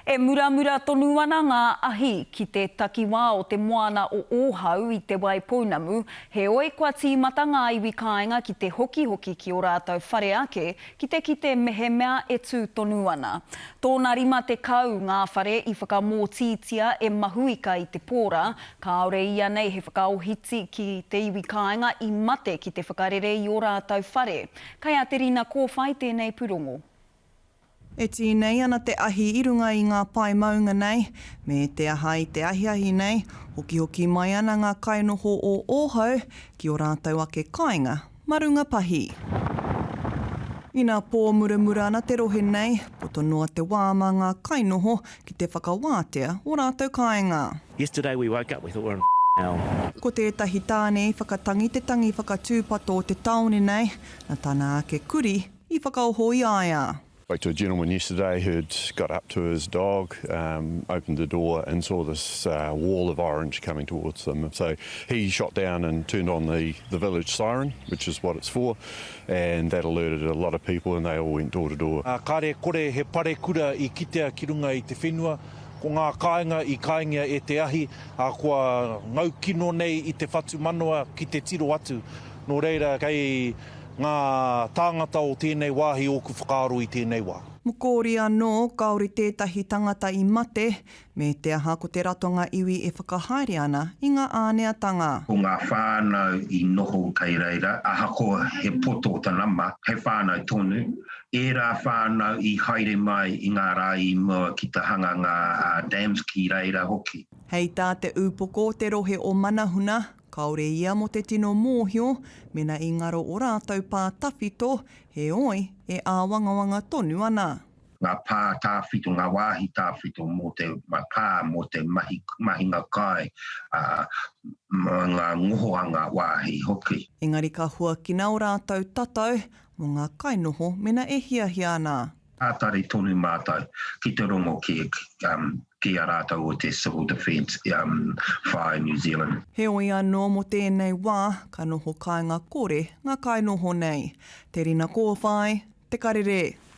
E muramura tonu ana ngā ahi ki te takiwā o te moana o Ōhau i Te Waipounamu, heoi kua tīmata ngā iwi kāinga ki te hokihoki ki ō rātou whare ake ki te kite mehemea e tū tonu ana. Tōna 50 ngā whare i whakamōtītia e Mahuika i te pōra, kāore ianei he whakaohiti ki te iwi kāinga i mate ki te whakarere i ō rātou whare. Kei a Te Rina Kōwhai tēnei pūrongo. E tīnei ana te ahi i runga i ngā pae maunga nei, me te aha i te ahiahi nei, hokihoki mai ana ngā kainoho o Ōhau ki ō rātou ake kāinga ma runga pahi. Ina pōmuramura ana te rohe nei, poto noa te wā mā ngā kainoho ki te whakawātea ō rātou kāinga. Yesterday we woke up we thought we're in hell. Ko tētahi tāne i whakatangi te tangi whakatūpato o te tāone nei, na tana ake kuri I whakaoho i a ia. Spoke to a gentleman yesterday who'd got up to his dog, um, opened the door and saw this uh, wall of orange coming towards them. So he shot down and turned on the, the village siren, which is what it's for, and that alerted a lot of people and they all went door to door. Ā, kāre kore he parekura i kitea ki runga i te whenua, ko ngā kāinga i kaingia e te ahi, ā, kua ngau kino nei i te whatumanawa ki te tiro atu. Nō reira, kei Ngā tāngata o tēnei wāhi ōku whakaaro i tēnei wā. Mokori anō, kāore tētahi tangata i mate, me te aha ko te ratonga iwi e whakahaere ana i ngā āneatanga. Ko ngā whānau i noho kei reira, ahakoa he poto te nama, he whānau tonu, ērā whānau i haere mai i ngā rā i mua ki te hanga ngā dams ki reira hoki. Hei tā te ūpoko o te rohe o Manahuna, Kāore ia mō te tino mōhio mena i ngaro o rātou pā tawhito, heoi, e āwangawanga tonu ana. Ngā pā tāwhito, ngā wāhi tāwhito mō te pā, mō te mahi, mahinga kai, ā, mō ngā ngohoanga wāhi hoki. Engari ka huakina o rātou tatau mō ngā kainoho mena e hiahia ana. Tātari tonu mātou ki te rongo ki ki a rātou o te Civil Defence Fire New Zealand. Heoi anō mō tēnei wā, ka noho kāinga kore ngā kainoho nei. Te Rina Kōwhai, Te Karere.